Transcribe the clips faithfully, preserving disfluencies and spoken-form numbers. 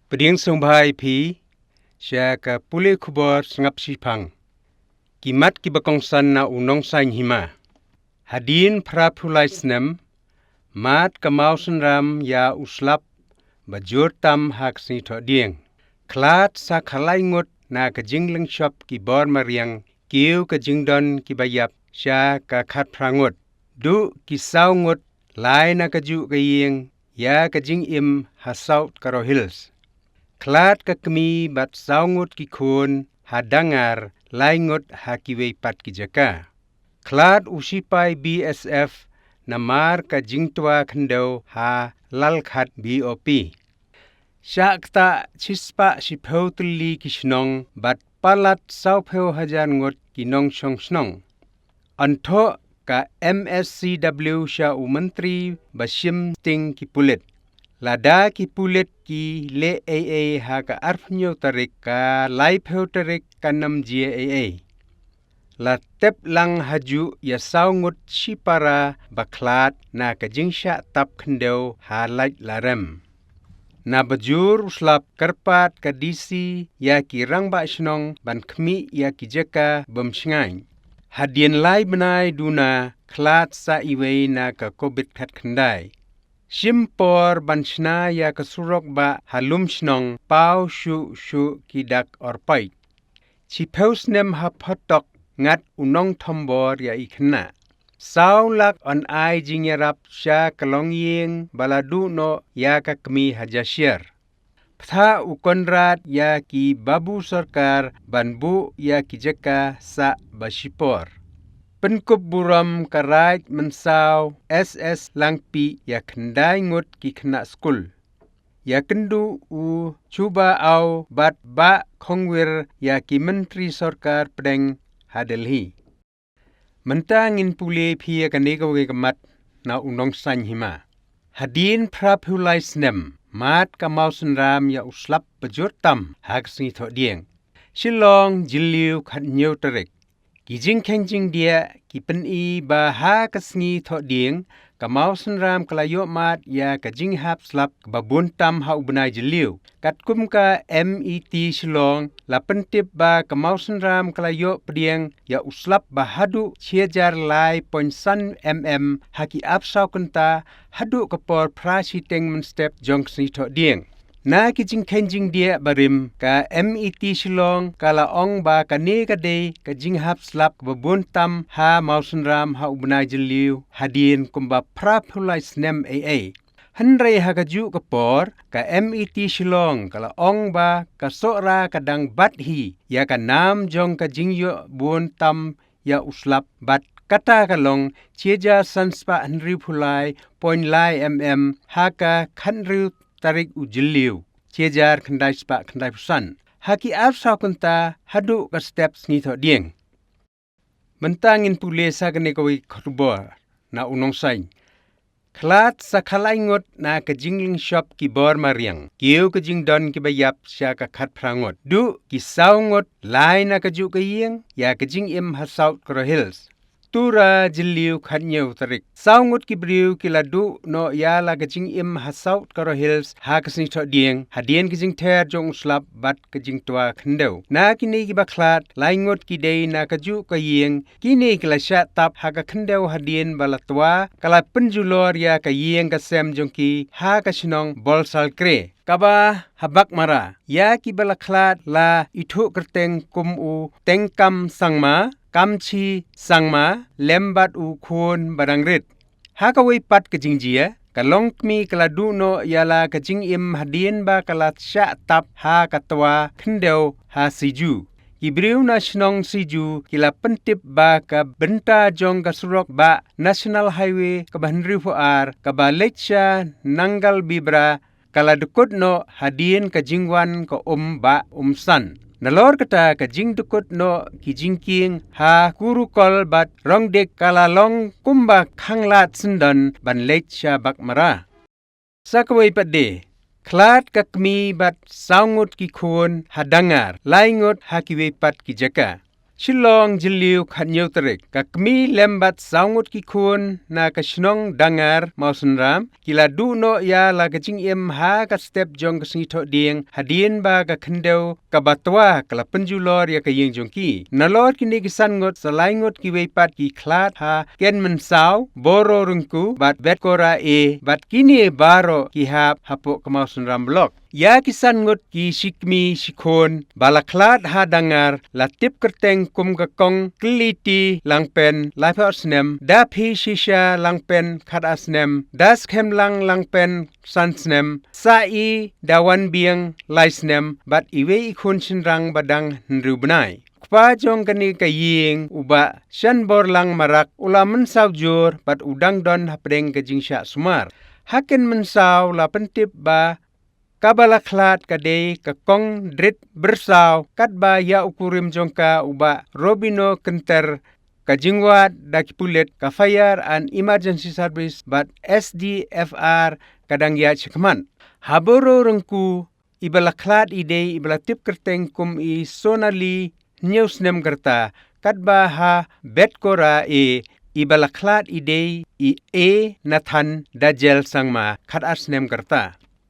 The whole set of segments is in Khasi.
Pdiang sngewbha ïa phi sha ka pule khubor sngap shiphang. Ki mat kiba kongsan na u Nongsaiñ Hima. Hadien phra phew lai snem, mad ka Mawsynram ïa u slap ba jur tam ha ka sngi Thohdieng. Khlad sa khatlai ngut na ka jingleng shop ki bor mariang, kiew ka jingdon kiba ïap sha ka khatphra ngut. Duh ki saw ngut lai na kajuh ka ïing ïa ka jingim ha South Garo Hills. Khlad ka kmie bad saw ngut ki khun ha Dangar, lai ngut ha kiwei pat ki jaka. Khlad u sipai B S F namar ka jingtwa khyndew ha Lalkhat B O P. Shah ktah shispah shiphew tylli ki shnong bad palat saw phew hajar ngut ki nongshong shnong. Yn thoh ka M S C W sha u myntri ba shim sting ki pulit. Lada ki pulit ki leh ei ei ha ka arphew hynñiew tarik, ka laiphew tarik kan ym jia ei ei. La tep lang hajuh ïa saw ngut shipara ba khlad na ka jingshah tap khyndew ha Laitlyrem. Na bajur u slap, kyrpad ka D C ïa ki rangbah shnong ban khmih ïa ki jaka bym shngaiñ. Hadien lai bnai duna khlad sa iwei na ka covid khatkhyndai. Shim por ban shna ïa ka surok bah ha Lumshnong paw shuh shuh ki dak orpait. Shiphew snem ha photok ngat u nongthombor ïa i khynnah. Saw lak yn ai jingïarap sha ka longïing ba la duh noh ïa ka kmie ha Jashiar. Ptha u Conrad ïa ki babu sorkar ban buh ïa ki jaka sah ba shipor. Pynkup burom ka Raid Mynsaw S S Langpih ïa khyndai ngut ki khynnah skul. Ïa kynduh u Chuba Aw bad Bah Khongwir ïa ki myntri sorkar pdeng ha Delhi. Mynta ngin pule phi ïa kane kawei ka mat na u Nongsaiñ Hima. Hadien phra phew lai snem, mad ka Mawsynram ïa u slap ba jur tam ha ka sngi Thohdieng. Shillong, Jylliew, khathynñiew tarik. Ki jingkheiñ jingdiah ki pyni ba ha ka sngi Thohdieng, ka Mawsynram ka la ïoh mad ïa ka jinghap slap ba bun tam ha u bnai Jylliew. Katkum ka M E T Shillong, la pyntip ba ka Mawsynram ka la ïoh pdiang ïa u slap ba haduh shi hajar lai point san mm ha ki arphew saw kynta haduh ka por phra shiteng mynstep jong ka sngi Thohdieng. Na ki jingkheiñ jingdiah barim, ka M E T Shillong ka la ong ba kane ka dei ka jinghap slap ba bun tam ha Mawsynram ha u bnai Jylliew hadien kumba phra phew lai snem ei ei. Hynrei ha kajuh ka por, ka M E T Shillong ka la ong ba ka Sohra ka dang bat hi ïa ka nam jong ka jingïoh bun tam ïa u slap bad kata ka long shi hajar san spah hynriewphew lai point lai mm ha ka khathynriew tarik u Jylliew, shi hajar khyndai spah khyndai phew san. Ha ki arphew saw kynta haduh ka step sngi Thohdieng. Mynta ngin pule sa kane kawei ka khubor na u Nongsaiñ. Khlad sa khatlai ngut na ka jingleng shop ki bor mariang, kiew ka jingdon kiba ïap sha ka khatphra ngut. Duh ki saw ngut lai na kajuh ka ïing ïa ka jingim ha South Garo Hills. Tura, Jylliew, khathynñiew tarik. Saw ngut ki briew ki la duh noh ïa la ka jingim ha South Garo Hills ha ka sngi Thohdieng hadien ka jingther jong u slap bad ka jingtwa khyndew. Na kine kiba khlad, lai ngut ki dei na kajuh ka ïing. Kine ki la shah tap ha ka khyndew hadien ba la twa ka la pynjulor ïa ka ïing ka sem jong ki ha ka shnong Bolsalkre, kaba ha Baghmara. Ïa kiba la khlad la ithuh kyrteng kum u Tengkam Sangma, Kamchi Sangma, lem bad u khun ba dang rit. Ha kawei pat ka jingjia, ka longkmie ka la duh noh ïa la ka jingim hadien ba ka la shah tap ha ka twa khyndew ha Siju. Ki briew na shnong Siju ki la pyntip ba ka bynta jong ka surok bah National Highway kaba hynriewphew ar kaba leit sha Nangal Bibra ka la dkut noh hadien ka jingwan ka um bah um san. Nalor kata, ka jingdkut noh ki jingkieng ha Kurukol bad Rongdik ka la long kumba khanglad syndon ban leit sha Baghmara. Sa kawei pat de, khlad ka kmie bad saw ngut ki khun ha Dangar, lai ngut ha kiwei pat ki jaka. Shillong, Jylliew, khatnïew tarik. Ka kmie lem bad saw ngut ki khun na ka shnong Dangar, Mawsynram, ki la duh noh ïa la ka jingim ha ka step jong ka sngi Thohdieng, hadien ba ka khyndew kaba twa ka la pynjulor ïa ka ïing jong ki. Nalor kine ki san ngut, sa lai ngut kiwei pat ki khlad ha Ken Mynsaw, Boro Rynku, bad Betkora A, bad kine baroh ki hap hapoh ka Mawsynram Block. Ïa ki san ngut ki shi kmie shi khun ba la khlad ha Dangar, la tip kyrteng kum ka Kong Kliti Langpen, laiphew snem, Daphi Shisha Langpen, khatar snem, Daskhemlang Langpen, san snem, Sa'i Dawanbiang, lai snem, bad iwei i khun shynrang ba dang hynriew bnai. Kpa jong kane ka ïing, u Bah Shanborlang Marak, u la mynsaw jur bad u dang don hapdeng ka jingshah sumar. Ha Ken Mynsaw la pyntip ba kaba la khlad ka dei ka Kong Drit Byrsaw, katba ïa u kurim jong ka, u Bah Robino Kynter, ka jingwad da ki pulit, ka Fire and Emergency Service bad S D F R ka dang ïaid shakhmat. Ha Boro Rynku, iba la khlad i dei iba la tip kyrteng kum i Sonali, hynñiew snem ka rta, katba ha Betkora A, iba la khlad i dei i A Nathan Dajel Sangma, khatar snem ka rta.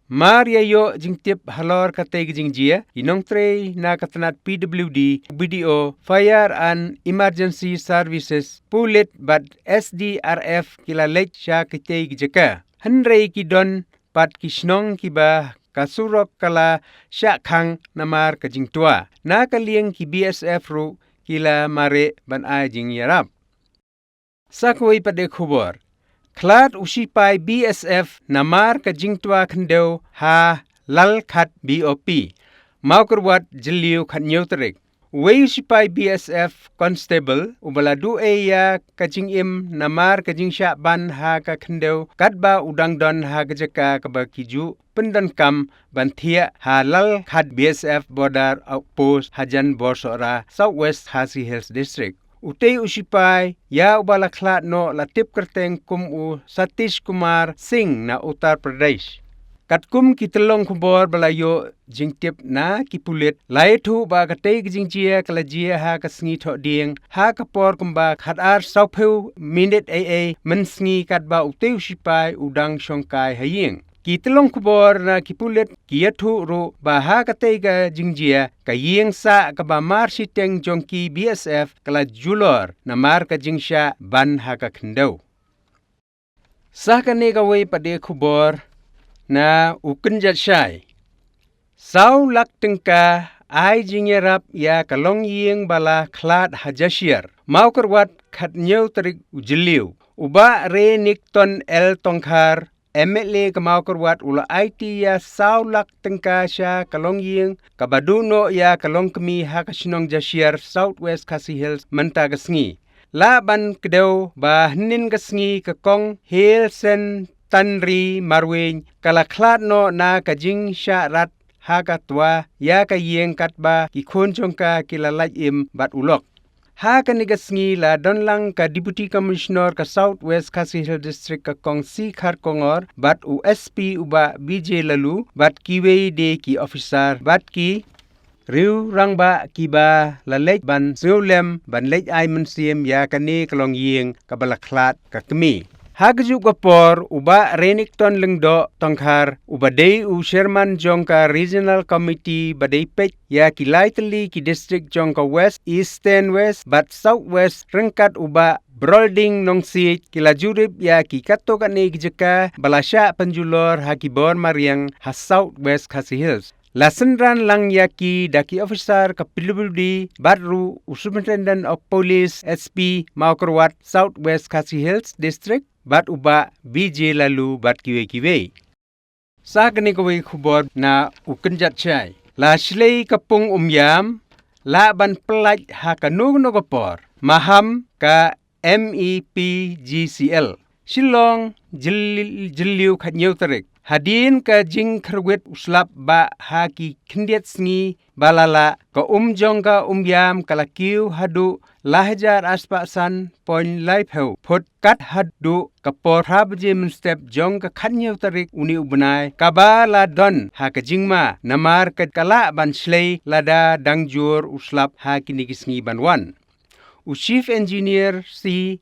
Mar ïa ïoh jingtip halor katei ka jingjia, i nongtrei na ka tnat P W D, B D O, Fire and Emergency Services, pulit bad S D R F ki la leit sha kitei ki jaka. Hynrei ki don pat ki shnong kiba ka surok ka la shah khang namar ka jingtwa. Na ka liang ki B S F ruh ki la mareh ban ai jingïarap. Sa kawei pat de khubor. Khlad u sipai B S F namar ka jingtwa khyndew ha Lalkhat B O P, Mawkyrwat, Jylliew, khatnïew tarik. Uwei u sipai B S F constable uba la duh ei ïa ka jingim namar ka jingshah ban ha ka khyndew, katba u dang don ha ka jaka kaba ki ju pyndonkam ban thiah ha Lalkhat B S F border outpost hajan Borsohra, South West Khasi Hills District. Utei u sipai ïa uba la khlad noh la tip kyrteng kum u Satish Kumar Singh na Uttar Pradesh. Katkum ki tyllong khubor ba la ïoh jingtip na ki pulit, la ïathuh ba katei ka jingjia ka la jia ha ka sngi Thohdieng, ha ka por kumba khatar sawphew minit ei ei mynsngi, katba utei u sipai u dang shongkai ha ïing. Ki tyllong khubor na ki pulit ki ïathuh ruh ba ha katei ka jingjia, ka ïing sah kaba mar shiteng jong ki B S F ka la julor namar ka jingshah ban ha ka khyndew. Sa kane kawei pat de khubor na u kynjat shai. Saw lak tyngka ai jingïarap ïa ka longïing ba la khlad ha Jashiar, Mawkyrwat, khatnïew tarik u Jylliew. U Bah Renikton L Tongkhar, M L A ka Mawkyrwat, u la aiti ïa saw lak tyngka sha ka longïing kaba duh noh ïa ka longkmie ha ka shnong Jashiar, South West Khasi Hills, mynta ka sngi. Lah ban kdew ba hynnin ka sngi ka Kong Hiel Sen Tanri Marweiñ ka la khlad noh na ka jingshah rat ha ka twa ïa ka ïing, katba ki khun jong ka ki la lait im bad u lok. Ha kane ka sngi la don lang ka Deputy Commissioner ka South West Khasi Hills District ka Kong Sikhar Kongor, bad u S P u Bah B J Laloo, bad kiwei de ki officer bad ki riew rangbah kiba la leit ban sngewlem ban leit ai mynsiem ïa kane ka longïing kaba la khlad ka kmie. Ha kajuh ka por, u Bah Renikton Lyngdoh Tongkhar, uba dei u Chairman jong ka Regional Committee ba dei peit ïa ki lai tylli ki district jong ka West, Eastern West bad South West, ryngkat u Bah Brolding Nongsiej, ki la jurip ïa ki katto katne ki jaka ba la shah pynjulor ha ki bor mariang ha South West Khasi Hills. La synran lang ïa ki da ki officer ka P W D, bad ruh u Superintendent of Police, S P, Mawkyrwat, South West Khasi Hills District, bad u Bah B J Laloo bad kiwei kiwei. Sa kane kawei khubor na u kynjat shai. La shlei ka pung Umïam, lah ban pyllait ha kano kano ka por. Maham ka M E P G C L. Shillong, Jyll-, Jylliew, khatnïew tarik. Hadien ka jingkhyrwit u slap bah ha ki khyndiat sngi ba la lah, ka um jong ka Umïam ka la kiew haduh lai hajar arspah san point laiphew phut, kat haduh ka por phra baje mynstep jong ka khatnïew tarik une u bnai, kaba la don ha ka jingma namar ka, ka lah ban shlei lada dang jur u slap ha kine ki sngi ban wan. U Chief Engineer C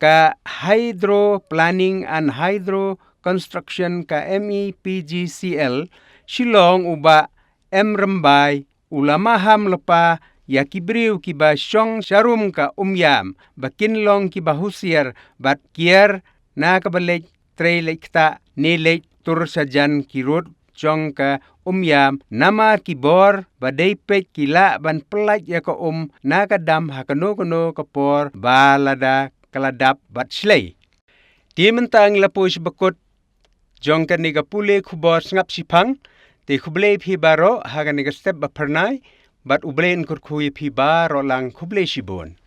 ka Hydro Planning and Hydro Construction ka M E P G C L Shillong, u Bah M Rymbai, u la maham lypa ïa ki briew kiba shong sharum ka Umiam ba kin long kiba husiar bad kiar na kaba leit trei leit ktah ne leit tur sha jan ki rud jong ka Umiam, namar ki bor ba dei peit ki lah ban pyllait ïa ka um na ka dam ha kano kano ka por ba lada ka la dap bad shlei. Te mynta ngi la poi sha ba kut jong kane ka pule khubor sngap shiphang. Te khublei phi baroh ha kane ka step ba phyrnai, bad U Blei un kyrkhu ïa phi baroh lang. Khublei shibun.